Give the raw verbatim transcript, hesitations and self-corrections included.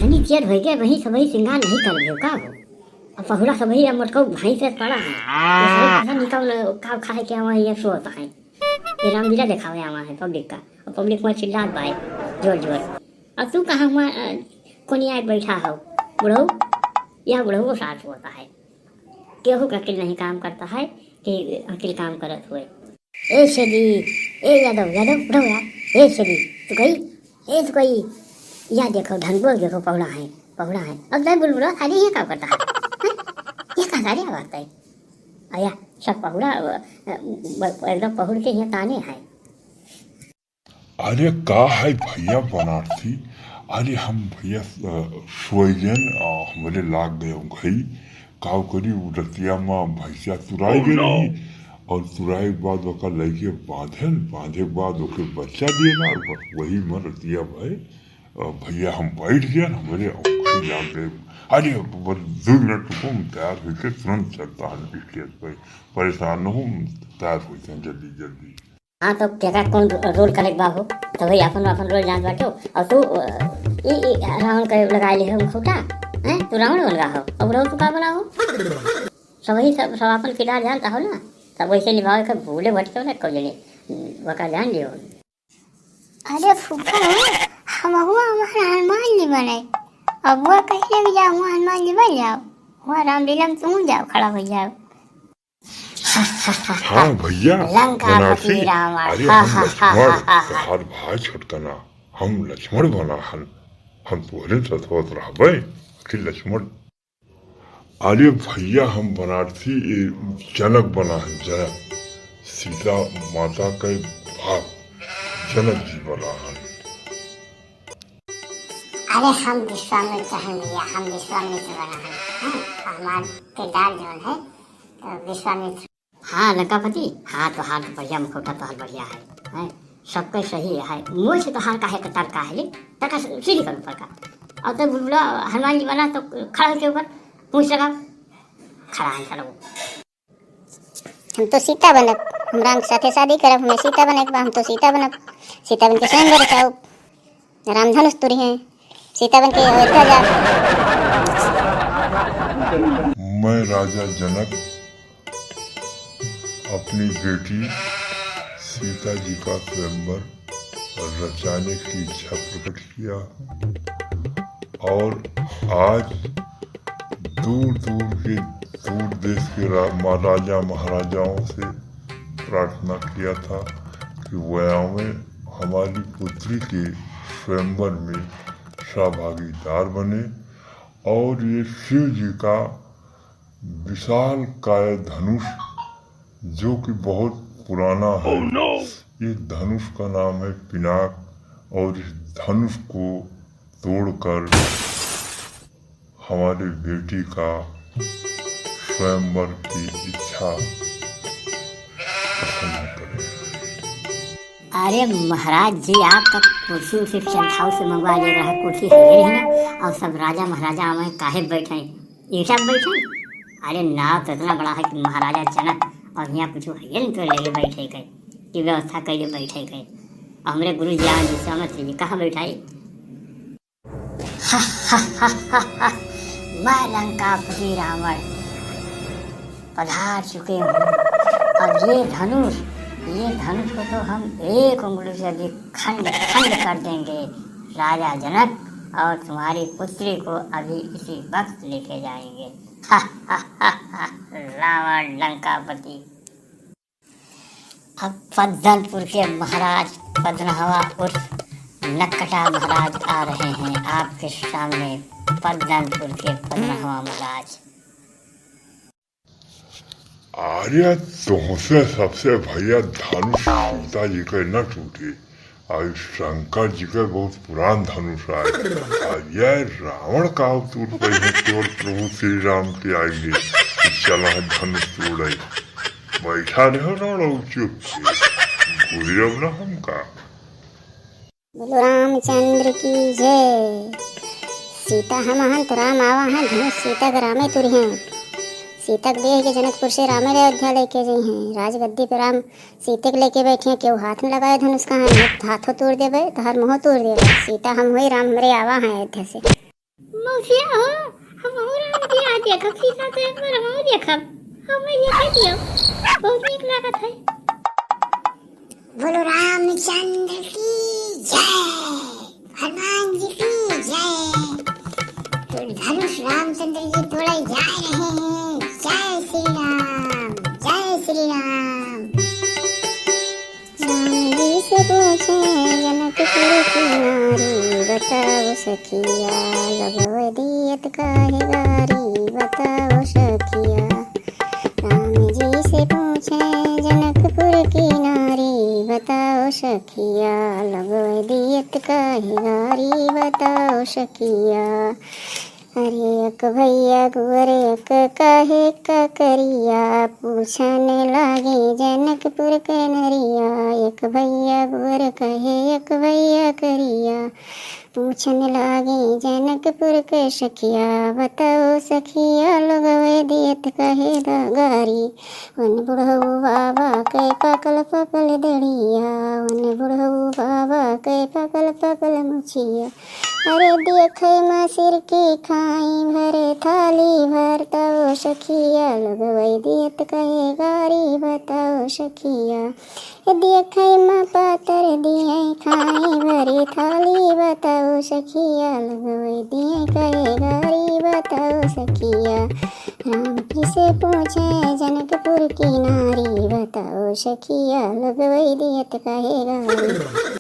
तनी चेर होइ गए, वही सबही सिंगार नहीं कर दियो का हो? अब पहुड़ा सबही अब मोटको भाई से पड़ा है। ये सब पता नहीं कौन का खाए के आवा है, ये सोता है। ये रामलीला देखावे आवा है पब्लिक का। और पब्लिक वहाँ चिल्लात बाए जोर जोर। अब तू कहाँ हुआ, अ, कोनिया बैठा हो? बुढ़ऊ, यह बुढ़ऊ साथ होता है। केहू का अकिल नहीं काम करता है कि अकिल काम करत हुए। ए छेदी, ए यादव, यादव, उठो यार। ए छेदी, तू कही, ए तू कही, या देखो, ढनबो देखो, पहुड़ा है, पहुड़ा है। अब नहीं बुलबुला, अरे ये का करता है? हैं? ये का सारी बात है? अया, सब पहुड़ा, अ, अ, ब-, एकदम पहुड़ के यहाँ ताने है। अरे का है भैया बनारसी? अरे हम भैया, अ, सोइलेन, अ, हमरे लाग गए घई। काव करी, उ रतिया में भैंसिया तुराई गई रही, और तुराई के बाद ओकर लइके बांधेन, बांधे के बाद ओके बच्चा दिए ना, बस वही में रतिया भय, अ, भैया हम बैठ गए, हमरे घई लाग गए। अरे बस दो मिनट रुको, हम तैयार होके तुरंत चलता है स्टेज पे, परेशान न हो, हम तैयार होते हैं जल्दी जल्दी। हाँ, तो केका कौन रो-, रोल करे के बा हो? तो भाई, आपन, आपन रोल जानत बाटे। और तू, अ, ई, ई रावण के लगा ले हो मुखौटा, हैं? तू रावण बन गा हो। अब रहो, तू का बना हो? सब वही सब, सब आपन किरदार जानता हो ना, सब वैसे निभावे के भूले भटके ना कोई जने, वका जान लियो। अरे फूफा, हम हुआ हमार हनुमान जी बने। अब वो कहिले भी जाओ, हुआ हनुमान जी बन जाओ, हुआ रामलीला में तू जाओ, खड़ा हो जाओ। हाँ भैया, लंकापति बनारसी, रावण। अरे हाँ, हम हाँ, हाँ, लक्ष्मण, हाँ, हाँ, हाँ। तोहार भाई छोटकना, हम लक्ष्मण बना हन, हम तोहरे साथ होत रहबे कि लक्ष्मण। अरे भैया, हम बनारसी, ए, जनक बना हन, जनक, सीता माता के बाप जनक जी बना हन। अरे हम विश्वामित्र हन भैया, हम विश्वामित्र बना हन, हैं? हमार किरदार जौन है, तो विश्वामित्र। हाँ लंकापति, हाँ तो, हाँ तो बढ़िया मुखौटा तोहार बढ़िया है, हैं? सबके सही है, मुँह से तोहार काहे कतर का है ले, तका सीधी कर ऊपर का। और तो बुलबुला हनुमान जी बना तो खड़ा होके ऊपर पूछ लगा, खड़ा है खड़ा वो। हम तो सीता बनब, हम राम के साथे शादी करब, हमें सीता बने के बा, हम तो सीता बनब, सीता बन के स्वयंवर रचाउब, राम धनुष तुरी हैं, सीता बन के अयोध्या जा। मैं राजा जनक अपनी बेटी सीता जी का स्वयंवर रचाने की इच्छा प्रकट किया हूँ। और आज दूर दूर के, दूर देश के रा-, मा-, राजा महाराजाओं से प्रार्थना किया था कि वह आवें, हमारी पुत्री के स्वयंवर में सहभागीदार बने। और ये शिव जी का विशाल काय धनुष, जो कि बहुत पुराना है। Oh no! ये धनुष का नाम है पिनाक, और इस धनुष को तोड़कर हमारी बेटी का स्वयंवर की इच्छा प्रसन्न करें। अरे महाराज जी, आपका कुर्सी उर्सी टेंट हाउस से मंगवा ले रहा, कुर्सी है ही ना, और सब राजा महाराजा आवे काहे बैठे, ईटा बैठे? अरे नाव तो इतना बड़ा है कि महाराजा जनक और यहाँ कुछ है नहीं तो ले बैठे के, कि व्यवस्था कैले बैठे के। हमरे गुरु जी आवे विश्वामित्र जी, कहाँ बैठाई? मैं लंकापति रावण पधार चुके हूँ। अब ये धनुष, ये धनुष को तो हम एक उंगली से भी खंड खंड कर देंगे राजा जनक, और तुम्हारी पुत्री को अभी इसी वक्त लेके जाएंगे। रावण लंकापति। अब पद्दनपुर के महाराज पद्दनहवा उर्फ नक्कटा महाराज आ रहे हैं आपके सामने। पद्दनपुर के पद्दनहवा महाराज। अरे, तोहसे सबसे भैया धनुष सीता जी के न टूटे। आ शंकर जी के बहुत पुरान धनुष आए। आ ये रावण का अवतूर पे है, केवल प्रभु श्री राम के आएंगे। चला है धनुष तोड़े। बैठा रहो रावण चुप से। घूरब ना हमका। बोलो रामचंद्र की जय। सीता हम हन तो राम आवा हैं, धनुष सीता के रामे तुरी हैं। सीता के देह के जनकपुर से रामे ले अयोध्या लेके जई हैं। राजगद्दी पे राम सीते के लेके बैठे हैं, केहू हाथ न लगाए धनुष का, हाथ, हाथों तोड़ देबे, तोहर मुँहो तोड़ देबे। सीता हम होई, राम हमरे आवा हैं अयोध्या से। मौसिया हो, हमहू राम जी आ देखब, सीता तो एक बार हमहू देखब। हमहू देखै दियो, बहुत नीक लागत है। बोलो रामचंद्र की जय, हनुमान जी की जय। तो धनुष रामचंद्र जी तोड़े जा रहे हैं। जय श्री राम, जय श्री राम। राम जी से पूछे जनकपुर की नारी, बताओ सखिया, लगवै दियत काहे गारी, बताओ सखिया। राम जी से पूछे जनकपुर की नारी, बताओ सखिया, लगवै दियत काहे गारी, बताओ सखिया। अरे एक भैया गुअर एक काहे का करिया, पूछन लागे जनकपुर के नरिया। एक भैया गुअर कहे एक भैया करिया, पूछन लागे जनकपुर के सखिया। बताओ सखिया, लगवै दियत काहे गारी। वन बुढ़ऊ बाबा के पकल पकल दड़िया, वन बुढ़ऊ बाबा के पकल पकल मुछिया। अरे देखै मा सिर की खाई भरे थाली भर, तौ सखिया लगवै दियत काहे गारी, बताओ सखिया। ए देखै मा पातर दिए खाई भरे थाली, बताओ सखिया लगवै दिए काहे गारी, बताओ सखिया। राम जी से पूछे जनकपुर की नारी, बताओ सखिया लगवै दियत काहे गारी।